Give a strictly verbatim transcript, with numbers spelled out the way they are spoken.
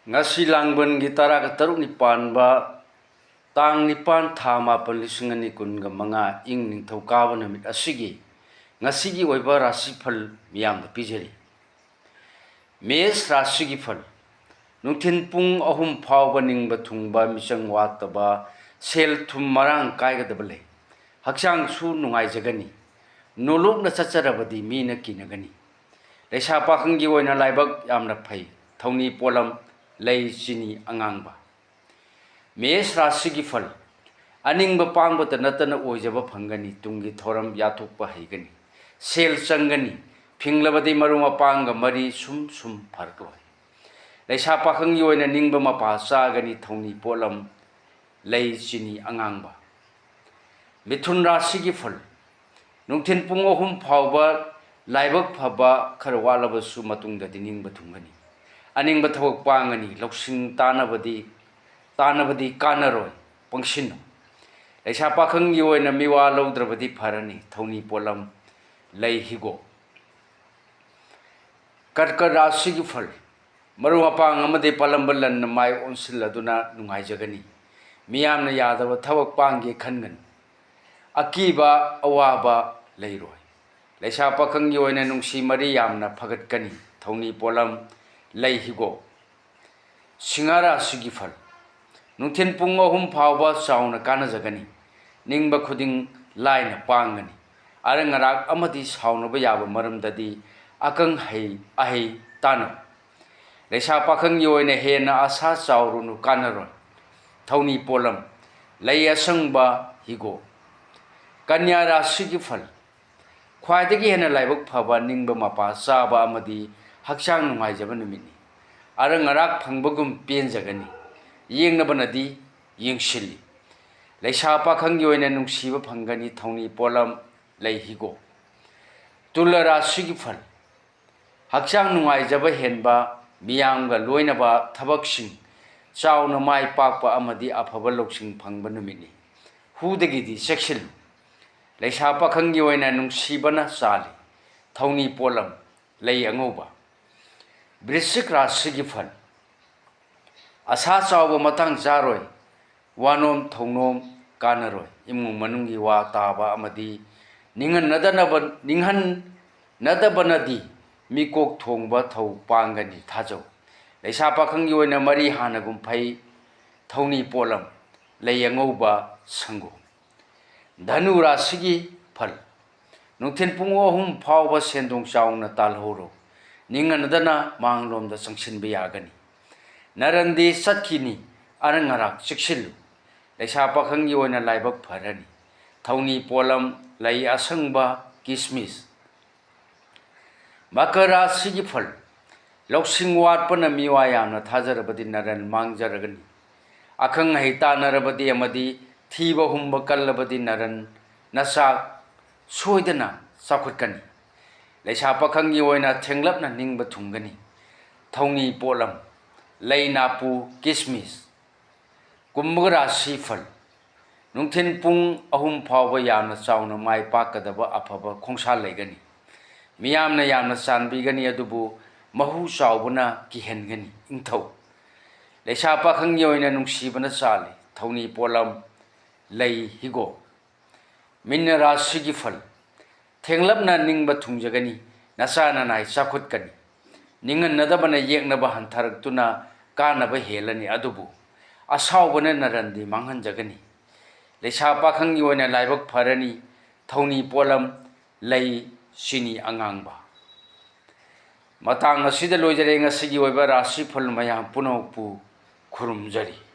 ꯉꯁꯤ ꯂꯥꯡꯕꯟꯒꯤ ꯇꯔꯥꯒ ꯇꯔꯨꯛꯅꯤ ꯄꯥꯟꯕ, ꯇꯥꯡ ꯅꯤꯄꯥꯟ, ꯊꯥ ꯃꯥꯄꯟ, ꯂꯤꯁꯤꯡ ꯑꯅꯤ ꯀꯨꯟꯒ ꯃꯉꯥ, ꯏꯪ ꯅꯤꯡꯊꯧꯀꯥꯕ ꯅꯨꯃꯤꯠ ꯑꯁꯤꯒꯤ ꯉꯁꯤꯒꯤ ꯑꯣꯏꯕ ꯔꯥꯁꯤꯐꯜ ꯃꯤꯌꯥꯝꯗ ꯄꯤꯖꯔꯤ꯫ ꯃꯦꯁ ꯔꯥꯁꯤꯒꯤ ꯐꯜ: ꯅꯨꯡꯊꯤꯜ ꯄꯨꯡ ꯑꯍꯨꯝ ꯐꯥꯎꯕ ꯅꯤꯡꯕ ꯊꯨꯡꯕ, ꯃꯤꯆꯪ ꯋꯥꯠꯇꯕ, ꯁꯦꯜ ꯊꯨꯝ ꯃꯔꯥꯡ ꯀꯥꯏꯒꯗꯕ ꯂꯩ꯫ ꯍꯛꯆꯥꯡꯁꯨ ꯅꯨꯡꯉꯥꯏꯖꯒꯅꯤ꯫ ꯅꯣꯂꯨꯛꯅ ꯆꯠꯆꯔꯕꯗꯤ ꯃꯤꯅ ꯀꯤꯅꯒꯅꯤ꯫ ꯂꯩꯁꯥ ꯄꯥꯈꯪꯒꯤ ꯑꯣꯏꯅ ꯂꯥꯏꯕꯛ ꯌꯥꯝꯅ ꯐꯩ꯫ ꯊꯧꯅꯤ ꯄꯣꯠꯂꯝ ꯂꯩ, ꯆꯤꯅꯤ ꯑꯉꯥꯡꯕ꯫ ꯃꯦꯁ ꯔꯥꯁꯤꯒꯤ ꯐꯜ: ꯑꯅꯤꯡꯕ ꯄꯥꯡꯕꯇ ꯅꯠꯇꯅ ꯑꯣꯏꯖꯕ ꯐꯪꯒꯅꯤ꯫ ꯇꯨꯡꯒꯤ ꯊꯧꯔꯝ ꯌꯥꯊꯣꯛꯄ ꯍꯩꯒꯅꯤ꯫ ꯁꯦꯜ ꯆꯪꯒꯅꯤ꯫ ꯐꯤꯡꯂꯕꯗꯤ ꯃꯔꯨꯞ ꯃꯄꯥꯡꯒ ꯃꯔꯤ ꯁꯨꯝ ꯁꯨꯝ ꯐꯔꯛꯂꯣꯏ꯫ ꯂꯩꯁꯥ ꯄꯥꯈꯪꯒꯤ ꯑꯣꯏꯅ ꯅꯤꯡꯕ ꯃꯄꯥ ꯆꯥꯒꯅꯤ꯫ ꯊꯧꯅꯤ ꯄꯣꯠꯂꯝ ꯂꯩ, ꯆꯤꯅꯤ ꯑꯉꯥꯡꯕ꯫ ꯃꯤꯊꯨꯟ ꯔꯥꯁꯤꯒꯤ ꯐꯜ: ꯅꯨꯡꯊꯤꯜ ꯄꯨꯡ ꯑꯍꯨꯝ ꯐꯥꯎꯕ ꯂꯥꯏꯕꯛ ꯐꯕ ꯈꯔ ꯋꯥꯠꯂꯕꯁꯨ ꯃꯇꯨꯡꯗꯗꯤ ꯅꯤꯡꯕ ꯊꯨꯡꯒꯅꯤ꯫ ꯑꯅꯤꯡꯕ ꯊꯕꯛ ꯄꯥꯡꯒꯅꯤ꯫ ꯂꯧꯁꯤꯡ ꯇꯥꯟꯅꯕꯗꯤ, ꯇꯥꯟꯅꯕꯗꯤ ꯀꯥꯟꯅꯔꯣꯏ, ꯄꯪꯁꯤꯟꯅꯨ꯫ ꯂꯩꯁꯥ ꯄꯥꯈꯪꯒꯤ ꯑꯣꯏꯅ ꯃꯤꯋꯥ ꯂꯧꯗ꯭ꯔꯕꯗꯤ ꯐꯔꯅꯤ꯫ ꯊꯧꯅꯤ ꯄꯣꯠꯂꯝ ꯂꯩ, ꯍꯤꯒꯣꯛ꯫ ꯀꯔꯀꯠ ꯔꯥꯁꯤꯒꯤ ꯐꯜ: ꯃꯔꯨꯞ ꯃꯄꯥꯡ ꯑꯃꯗꯤ ꯄꯥꯜꯂꯝꯕ ꯂꯟꯅ ꯃꯥꯏ ꯑꯣꯟꯁꯤꯜꯂꯗꯨꯅ ꯅꯨꯡꯉꯥꯏꯖꯒꯅꯤ꯫ ꯃꯤꯌꯥꯝꯅ ꯌꯥꯗꯕ ꯊꯕꯛ ꯄꯥꯡꯒꯦ ꯈꯟꯒꯅꯨ꯫ ꯑꯀꯤꯕ ꯑꯋꯥꯕ ꯂꯩꯔꯣꯏ꯫ ꯂꯩꯁꯥ ꯄꯥꯈꯪꯒꯤ ꯑꯣꯏꯅ ꯅꯨꯡꯁꯤ ꯃꯔꯤ ꯌꯥꯝꯅ ꯐꯒꯠꯀꯅꯤ꯫ ꯊꯧꯅꯤ ꯄꯣꯠꯂꯝ ꯂꯩ, ꯍꯤꯒꯣꯛ꯫ ꯁꯤꯡꯍ ꯔꯥꯁꯤꯒꯤ ꯐꯜ: ꯅꯨꯡꯊꯤꯜ ꯄꯨꯡ ꯑꯍꯨꯝ ꯐꯥꯎꯕ ꯆꯥꯎꯅ ꯀꯥꯟꯅꯖꯒꯅꯤ꯫ ꯅꯤꯡꯕ ꯈꯨꯗꯤꯡ ꯂꯥꯏꯅ ꯄꯥꯡꯒꯅꯤ꯫ ꯑꯔꯪ ꯑꯔꯥꯛ ꯑꯃꯗꯤ ꯁꯥꯎꯅꯕ ꯌꯥꯕ ꯃꯔꯝꯗꯗꯤ ꯑꯀꯪ ꯍꯩ ꯑꯍꯩ ꯇꯥꯟꯅꯧ꯫ ꯂꯩꯁꯥ ꯄꯥꯈꯪꯒꯤ ꯑꯣꯏꯅ ꯍꯦꯟꯅ ꯑꯁꯥ ꯆꯥꯎꯔꯨꯅꯨ, ꯀꯥꯟꯅꯔꯣꯏ꯫ ꯊꯧꯅꯤ ꯄꯣꯠꯂꯝ ꯂꯩ ꯑꯁꯪꯕ, ꯍꯤꯒꯣꯛ꯫ ꯀꯟꯌꯥ ꯔꯥꯁꯤꯒꯤ ꯐꯜ: ꯈ꯭ꯋꯥꯏꯗꯒꯤ ꯍꯦꯟꯅ ꯂꯥꯏꯕꯛ ꯐꯕ, ꯅꯤꯡꯕ ꯃꯄꯥ ꯆꯥꯕ ꯑꯃꯗꯤ ꯍꯛꯆꯥꯡ ꯅꯨꯡꯉꯥꯏꯖꯕ ꯅꯨꯃꯤꯠꯅꯤ꯫ ꯑꯔꯪ ꯑꯔꯥꯛ ꯐꯪꯕꯒꯨꯝ ꯄꯦꯟꯖꯒꯅꯤ꯫ ꯌꯦꯡꯅꯕꯅꯗꯤ ꯌꯦꯡꯁꯤꯜꯂꯤ꯫ ꯂꯩꯁꯥ ꯄꯥꯈꯪꯒꯤ ꯑꯣꯏꯅ ꯅꯨꯡꯁꯤꯕ ꯐꯪꯒꯅꯤ꯫ ꯊꯧꯅꯤ ꯄꯣꯠꯂꯝ ꯂꯩ, ꯍꯤꯒꯣꯛ꯫ ꯇꯨꯂ ꯔꯥꯁꯤꯒꯤ ꯐꯜ: ꯍꯛꯆꯥꯡ ꯅꯨꯡꯉꯥꯏꯖꯕ ꯍꯦꯟꯕ, ꯃꯤꯌꯥꯝꯒ ꯂꯣꯏꯅꯕ ꯊꯕꯛꯁꯤꯡ ꯆꯥꯎꯅ ꯃꯥꯏ ꯄꯥꯛꯄ ꯑꯃꯗꯤ ꯑꯐꯕ ꯂꯧꯁꯤꯡ ꯐꯪꯕ ꯅꯨꯃꯤꯠꯅꯤ꯫ ꯍꯨꯗꯒꯤꯗꯤ ꯆꯦꯛꯁꯤꯜꯂꯨ꯫ ꯂꯩꯁꯥ ꯄꯥꯈꯪꯒꯤ ꯑꯣꯏꯅ ꯅꯨꯡꯁꯤꯕꯅ ꯆꯥꯜꯂꯤ꯫ ꯊꯧꯅꯤ ꯄꯣꯠꯂꯝ ꯂꯩ ꯑꯉꯧꯕ꯫ ꯕ꯭ꯔꯤꯁꯆꯤꯛ ꯔꯥꯁꯤꯒꯤ ꯐꯜ: ꯑꯁꯥ ꯆꯥꯎꯕ ꯃꯇꯥꯡ ꯆꯥꯔꯣꯏ, ꯋꯥꯅꯣꯝ ꯊꯧꯅꯣꯝ ꯀꯥꯟꯅꯔꯣꯏ꯫ ꯏꯃꯨꯡ ꯃꯅꯨꯡꯒꯤ ꯋꯥ ꯇꯥꯕ ꯑꯃꯗꯤ ꯅꯤꯡꯍꯟꯅꯗꯅꯕ, ꯅꯤꯡꯍꯟꯅꯗꯕꯅꯗꯤ ꯃꯤꯀꯣꯛ ꯊꯣꯡꯕ ꯊꯧ ꯄꯥꯡꯒꯅꯤ ꯊꯥꯖꯧ꯫ ꯂꯩꯁꯥ ꯄꯥꯈꯪꯒꯤ ꯑꯣꯏꯅ ꯃꯔꯤ ꯍꯥꯟꯅꯒꯨꯝ ꯐꯩ꯫ ꯊꯧꯅꯤ ꯄꯣꯠꯂꯝ, ꯂꯩ ꯑꯉꯧꯕ, ꯁꯪꯒꯣꯝ꯫ ꯙꯅꯨ ꯔꯥꯁꯤꯒꯤ ꯐꯜ꯫ ꯅꯨꯡꯊꯤꯜ ꯄꯨꯡ ꯑꯍꯨꯝ ꯐꯥꯎꯕ ꯁꯦꯟꯗꯣꯡ ꯆꯥꯎꯅ ꯇꯥꯜꯍꯧꯔꯣ꯫ ꯅꯤꯡꯍꯟꯅꯗꯅ ꯃꯥꯡꯂꯣꯝꯗ ꯆꯪꯁꯤꯟꯕ ꯌꯥꯒꯅꯤ꯫ ꯅꯔꯟꯗꯤ ꯆꯠꯈꯤꯅꯤ, ꯑꯔꯪ ꯑꯔꯥꯛ ꯆꯦꯛꯁꯤꯜꯂꯨ꯫ ꯂꯩꯁꯥ ꯄꯥꯈꯪꯒꯤ ꯑꯣꯏꯅ ꯂꯥꯏꯕꯛ ꯐꯔꯅꯤ꯫ ꯊꯧꯅꯤ ꯄꯣꯠꯂꯝ, ꯂꯩ ꯑꯁꯪꯕ, ꯀꯤꯁꯃꯤꯁ꯫ ꯃꯀꯔ ꯔꯥꯁꯤꯒꯤ ꯐꯜ꯫ ꯂꯧꯁꯤꯡ ꯋꯥꯠꯄꯅ ꯃꯤꯋꯥ ꯌꯥꯝꯅ ꯊꯥꯖꯔꯕꯗꯤ ꯅꯔꯟ ꯃꯥꯡꯖꯔꯒꯅꯤ꯫ ꯑꯈꯪ ꯑꯍꯩ ꯇꯥꯟꯅꯔꯕꯗꯤ ꯑꯃꯗꯤ ꯊꯤꯕ ꯍꯨꯝꯕ ꯀꯜꯂꯕꯗꯤ ꯅꯔꯟ ꯅꯆꯥꯛ ꯁꯣꯏꯗꯅ ꯆꯥꯎꯈꯠꯀꯅꯤ꯫ ꯂꯩꯁꯥ ꯄꯥꯈꯪꯒꯤ ꯑꯣꯏꯅ ꯊꯦꯡꯂꯞꯅ ꯅꯤꯡꯕ ꯊꯨꯡꯒꯅꯤ꯫ ꯊꯧꯅꯤ ꯄꯣꯠꯂꯝ, ꯂꯩ ꯅꯥꯄꯨ, ꯀꯤꯁꯃꯤꯁ꯫ ꯀꯨꯝꯚ ꯔꯥꯁꯤ ꯐꯜ꯫ ꯅꯨꯡꯊꯤꯜ ꯄꯨꯡ ꯑꯍꯨꯝ ꯐꯥꯎꯕ ꯌꯥꯝꯅ ꯆꯥꯎꯅ ꯃꯥꯏ ꯄꯥꯛꯀꯗꯕ ꯑꯐꯕ ꯈꯣꯡꯁꯥ ꯂꯩꯒꯅꯤ꯫ ꯃꯤꯌꯥꯝꯅ ꯌꯥꯝꯅ ꯆꯥꯟꯕꯤꯒꯅꯤ, ꯑꯗꯨꯕꯨ ꯃꯍꯨ ꯆꯥꯎꯕꯅ ꯀꯤꯍꯟꯒꯅꯤ꯫ ꯏꯪꯊꯧ꯫ ꯂꯩꯁꯥ ꯄꯥꯈꯪꯒꯤ ꯑꯣꯏꯅ ꯅꯨꯡꯁꯤꯕꯅ ꯆꯥꯜꯂꯤ꯫ ꯊꯧꯅꯤ ꯄꯣꯠꯂꯝ, ꯂꯩ ꯍꯤꯒꯣꯛ꯫ ꯃꯤꯟꯅ ꯔꯥꯁꯤꯒꯤ ꯐꯜ꯫ ꯊꯦꯡꯂꯞꯅ ꯅꯤꯡꯕ ꯊꯨꯡꯖꯒꯅꯤ, ꯅꯆꯥ ꯅꯅꯥꯏ ꯆꯥꯎꯈꯠꯀꯅꯤ꯫ ꯅꯤꯡꯍꯟꯅꯗꯕꯅ ꯌꯦꯛꯅꯕ ꯍꯟꯊꯔꯛꯇꯨꯅ ꯀꯥꯟꯅꯕ ꯍꯦꯜꯂꯅꯤ, ꯑꯗꯨꯕꯨ ꯑꯁꯥꯎꯕꯅ ꯅꯔꯟꯗꯤ ꯃꯥꯡꯍꯟꯖꯒꯅꯤ꯫ ꯂꯩꯁꯥ ꯄꯥꯈꯪꯒꯤ ꯑꯣꯏꯅ ꯂꯥꯏꯕꯛ ꯐꯔꯅꯤ, ꯊꯧꯅꯤ ꯄꯣꯠꯂꯝ, ꯂꯩ ꯆꯤꯅꯤ ꯑꯉꯥꯡꯕ꯫ ꯃꯇꯥꯡ ꯑꯁꯤꯗ ꯂꯣꯏꯖꯔꯦ ꯉꯁꯤꯒꯤ ꯑꯣꯏꯕ ꯔꯥꯁꯤ ꯐꯜ ꯃꯌꯥꯝ ꯄꯨꯝꯅꯃꯛꯄꯨ ꯈꯨꯔꯨꯝꯖꯔꯤ꯫